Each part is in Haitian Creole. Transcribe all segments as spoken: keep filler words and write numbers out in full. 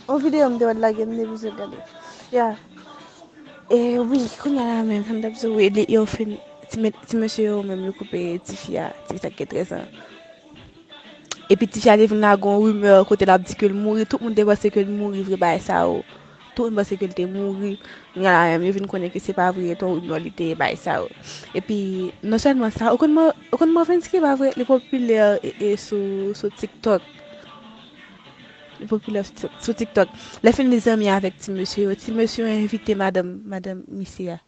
On videyo m te wè l lage, m te bezwen gade. Ya. E wi, kounye a la menm, sa m t ap di w, wi, li, yo fin, ti me-, ti mesye yo menm, yo koupe tifi a, tifi sa ki gen trèz an. Epi tifi a te vin lage yon rimè kote l ap di ke l mouri, tout moun te panse ke l mouri vre, bagay sa yo. Tout moun panse ke l te mouri. Kounye a la menm, yo vin konnen ke se pa vre, se yon rimè li te ye, bagay sa yo. Epi, non sèlman sa, ou konn Mo-, ou konn Mòvensky pa vre, li popilè e, e sou, sou TikTok. Li popilè sou, sou TikTok. Lè fini li zanmi avèk ti mesye yo, ti mesye yo envite madanm, madanm misye a.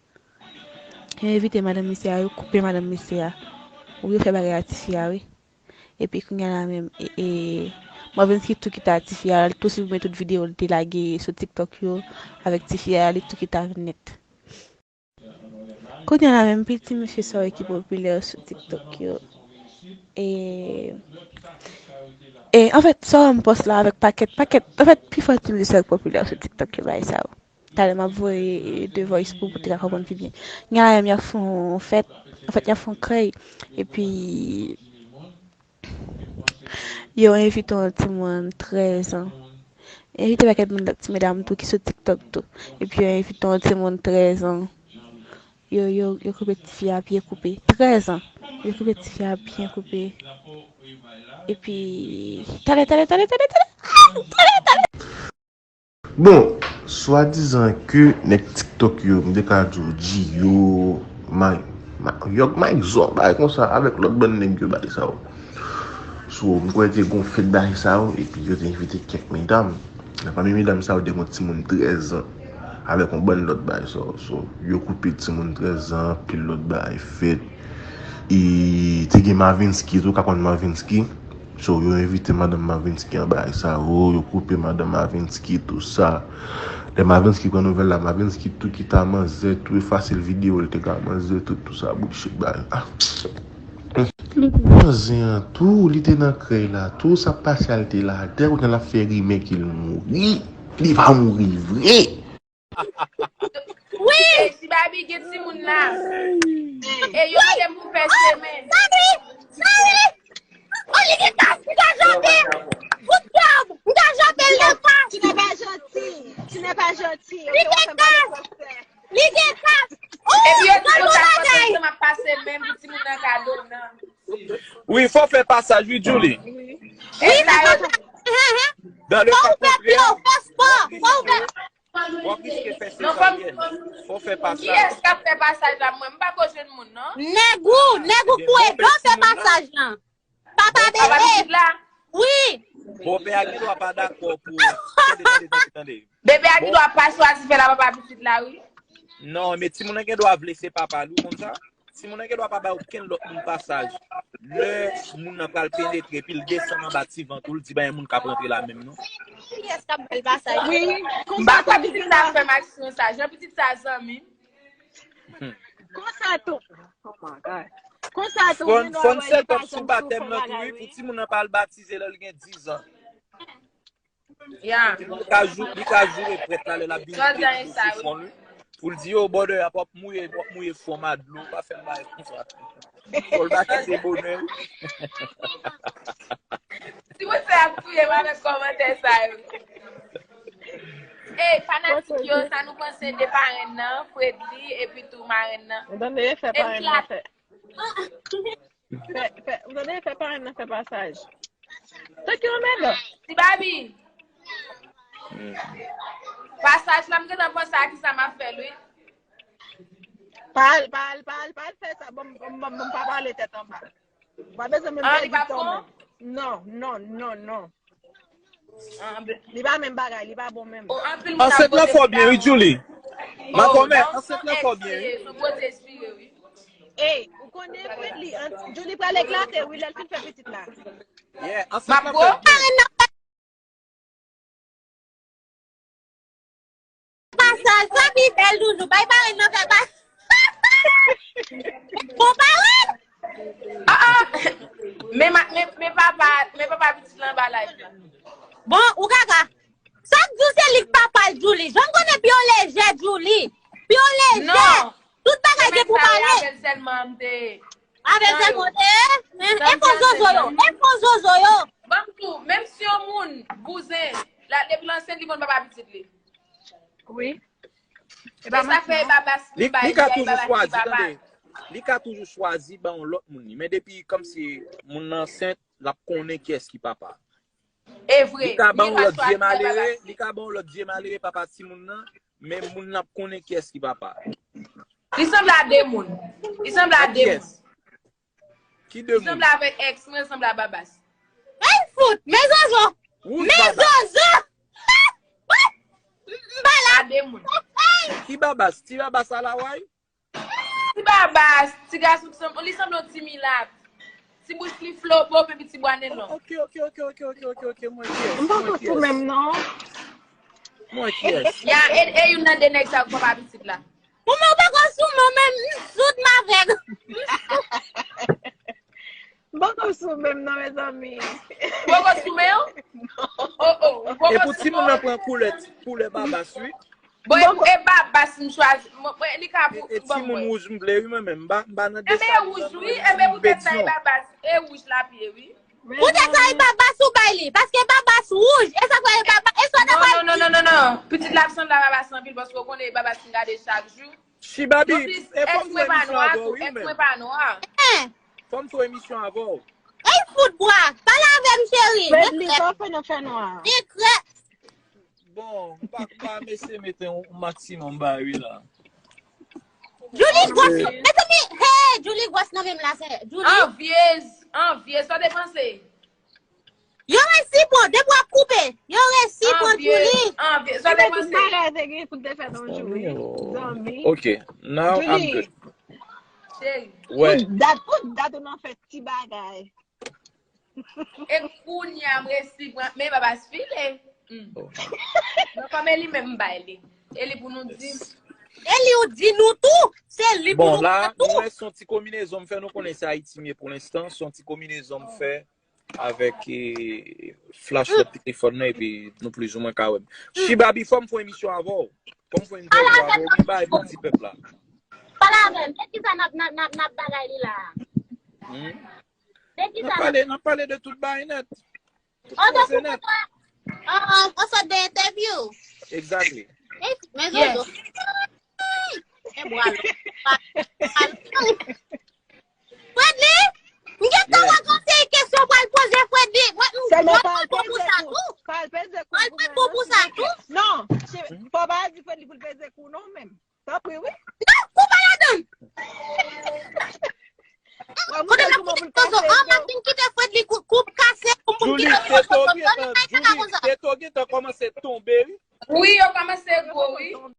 Yo envite madanm misye a, yo koupe madanm misye a. Ou yo fè bagay a tifi a, wi. Epi kounye a la menm, e, e, Mòvensky tou kite a tifi a, l tou siprimen tout videyo l te lage sou TikTok yo avèk tifi a, li tou kite a nèt. Kounye a la menm, piti mesye sa yo ki popilè sou TikTok yo. E, e, anfèt, sa yo m pòs la avèk pakèt, pakèt, anfèt, pifò ti mesye sa yo ki popilè sou TikTok yo, bagay sa yo. Talè m ap voye de voice pou, pou te ka konprann pi byen. Kounye a la menm, y ap fè yon fèt, anfèt, y ap fè yon krèy. Epi, yo envite yon timoun trèz an. Envite pakèt moun, ti medam tou ki sou TikTok tou. Epi yo envite yon timoun trèz an. Yo, yo, yo koupe tifi a pye koupe. Trèz an. Yo koupe tifi a byen koupe. Epi, talè, talè, talè, talè, talè. Ah, talè, talè. Bon, swadizan ke nèg TikTok yo, m te ka di w G-Yo, May-, Ma-, Yòg Mayzo, bagay konsa, avèk lòt bann nèg yo, bagay sa yo. So, m kwè te gon fèt bagay sa yo, epi yo te envite kèk medam. Nan pami medam sa yo, te gon timoun trèz an, avèk yon bann lòt bagay sa yo. So, yo koupe timoun trèz an, anpil lòt bagay fèt. E te gen Mavensky tou, w ka konn Mavensky. So, yo envite madanm Mavensky an bagay sa yo, yo koupe madanm Mavensky, tou sa. Lè Mavensky pran nouvèl la, Mavensky tou kite a manzè, tou efase l videyo l te ka manzè, tout, tou sa, bullshit, bagay. Ah. Li te manzè an tou, li te nan krèy la tou, sa pase a l te la atè, kounye a l ap fè rimè ke l mouri. Li pa mouri vre. Wi! Ti Babi gen timoun la. E yo mande m pou fè semen. Sami! Sami! Oh, li gen kas, li ka janbe! Good job! Li ka janbe, li gen kas! Tu n'es pas gentil. Tu n'es pas gentil. Li gen kas! Li gen kas! Oh, epi yo di konsa, konsa, m ap pase men pou timoun nan kado nan. Wi, fò fè pasaj, wi, Julie. Wi, men sa yo. Dan le ka kontrè, fò ou fè spò, fò ou fè spò. W ap riske fè sezaryèn. Fò w fè pasaj. Kiyès k ap fè pasaj la? Mwen, m pa ko jwenn moun, non. Nèg ou, nèg ou kouye, bon, fè pasaj lan. Papa bebe. Wi. Bòpè a gen dwa pa dakò pou. Tande, tande, tande, tande. Bebe a gen dwa pa chwazi fè la papa pitit la, wi. Non, men timoun nan gen dwa vle se papa l, ou konn sa? Timoun nan gen dwa pa bay okenn lòt moun pasaj. Lè moun nan pral penetre, epi l desann anba ti vant ou, l di, "Ba, yon moun k ap rantre la menm, non." Kiyès k ap bay l pasaj? Wi, m pa kwè pitit sa ap fè m aksyon sa. Jan pitit sa zanmi m. Konsa tou. Oh my God. Konsa tou, fòn, fòn sèt ap sou batèm nan tou, wi, pou timoun nan pa al batize lè l gen diz an. Ya. Li ka jou-, li ka joure prèt la lè l ap vin vide pou se fon li. Pou l di, "Yo, brother, ap w ap mouye, w ap mouye fon m a dlo, pa fè m bagay konsa." Fò l pa kite bonè, wi. Ti mesye ap touye m avèk kòmantè sa yo. Ey, fanatik yo, sa nou panse de parenn nan, Fredly, epi tou marenn nan? Ou tande, fè parenn nan fè. Fè, fè, ou tande, fè parenn nan fè pasaj. Thank you, Amanda. Ti Babi. Pasaj la, m gentan panse a kisa m ap fè l, wi. Pa al, pa al, pa al, pa al fè sa. Bon, bon, bon, bon, pa pale tèt anba. Ou pa bezwen menm pèdi tan menm. Non, non, non, non. Li pa menm bagay, li pa bon menm. Ansent lan fò byen, wi, Julie. Makomè, ansent lan fò byen, wi. Ey, ou konnen Fredly, an-, Julie pral eklate, wi, lè l fin fè pitit la. Yeah, ansent lan fò byen. Pasaj, sa pi bèl toujou. Bay parenn nan fè pa-, bon parenn! Ah, ah. Men ma-, men, men papa, men papa pitit lan anba live la. Bon, ou gaga. Sa k di w se li k papa l, Julie. Jan m konnen pi w lejè, Julie. Pi w lejè. Non. Tout bagay gen pou pale. Avè l sèlman m te. Avè l sèlman m te. E fo zozo yo. E fo zozo yo. Ban m di w, menm si yon moun, bouzen, La, depi l ansent, li konn papa pitit li. Wi. E sa fè e Babas Li, ki bay li ka li a, e toujou Babas ki chwazi, papa. Tande. Li ka toujou chwazi ba yon lòt moun li. Men depi kòmsi moun nan ansent, l ap konnen kiyès ki papa. E vre. Li ka ba Li yon pa lòt vye chwazi malere, Babas. Li ka ba yon lòt vye malere papa timoun nan, men moun nan ap konnen kiyès ki papa. Li sanble a de moun. Li sanble a de moun. Kiyès? Ki de Li sanble moun? Avèk ex mwen, li sanble a Babas. Ay fout, men zozo, Wouj men baba. Zozo. M pa la. A de moun. Ki Babas? Ti Babas a la way? Ti Babas, ti gason ki sanble, li sanble yon ti milat. Ti bouch li flobo, epi ti bwa nen long. Ok, ok, ok, ok, ok, ok, ok, mwen kiyès? M poko sou menm non. Mwen kiyès? Ya, e, e youn nan de nèg sa yo k papa pitit la. Ou mwen poko sou mwen menm, m soud m avèg. M poko sou menm non, mezanmi. Poko sou men yo? Oh, oh, ou poko E pou sou timoun men nan pran koulè, koulè Babas, wi. Bon, e, e Babas m chwazi. Mwen, mwen, li ka E, e timoun wouj m vle, wi, mwen menm. M pa, m pa nan Enben, desann wouj, nan, wi. mwen, Enben, poutèt sa, e Betyon. Babas. E wouj la pye, wi. Poutèt sa, e Babas ou bay li. Paske Babas wouj. E sa fè e Babas. E sa Non, fè non, non, non, non, non. Pitit la ap sanble a Babas anpil, paske w konnen e Babas m gade chak jou. Chibabi, Non, plis, e fò ex m mwen fè pa emisyon nwa avè w, tou, wi, ex mwen. Mwen pa nwa. Hein. Fò m fè emisyon avè w. Ey fout bwa. Pale avè m, cheri. Fredly, sa w fè nan fè nwa? Li krè. Bon, m pa, m pa mesye mete yon maksimòm ba wi la. Julie gwòs. Mezanmi, hey, Julie gwòs nan menm la, se Julie. Anvyez, anvyez, sa w te panse? Yo resi bon, depi w ap koupe. Yo resi bon, Julie. Anvyez, sa w te panse? Bagay te gen pou l te fè nan jou, wi. Zanmi. Ok, now I'm Julie. Good. Cheri. Wè. Pou dat, pou dat ou nan fè ti bagay. E kounye a m resi pran, men Babas file. Hmm. Oh. Non, kòm e li menm m bay li. E li pou nou di. E li ou di nou tou. Se li pou Bon, nou la, pran tou. nou wè se yon ti konbinezon m fè nou konnen se Ayiti m ye pou lenstan. Se yon ti konbinezon m fè avèk eh, flash lòt telefòn nan epi nou plizoumwen ka wè m. Chibabi, fò m fè emisyon avè w. Fò m fè emisyon avè w. Gen bagay pou di pèp la. Pale avè m. De ki sa n ap, n ap, n ap, n ap bagay li la? Hmm? De ki N ap sa n ap pale, n ap pale de tout bagay nèt. Tout An koze tou nèt. An, an sòt de entèvyou. Exactly. Men zozo. E bwa l. Fredly, m gen tan wè konsèy kesyon pral poze Fredly. Mwen, m Sèlman mwen pa al pran bon pou peze sa kou. tou. Pa al peze kou Al pou pran mwen, bon pou non, sa silvouplè. Tou. Non, se- fò pa al di Fredly pou l peze kou, non, menm. Tanpri, wi. Non, kou pa ladan. Wè, mwen Kote se la kouman pou l Zozo, kase an m ap vin kite Fredly kou, kou kase, pou m Julie, kite Teto Fredly gentan, Julie, Teto gentan kòmanse tonbe, wi. Wi, yo kòmanse gwo, wi.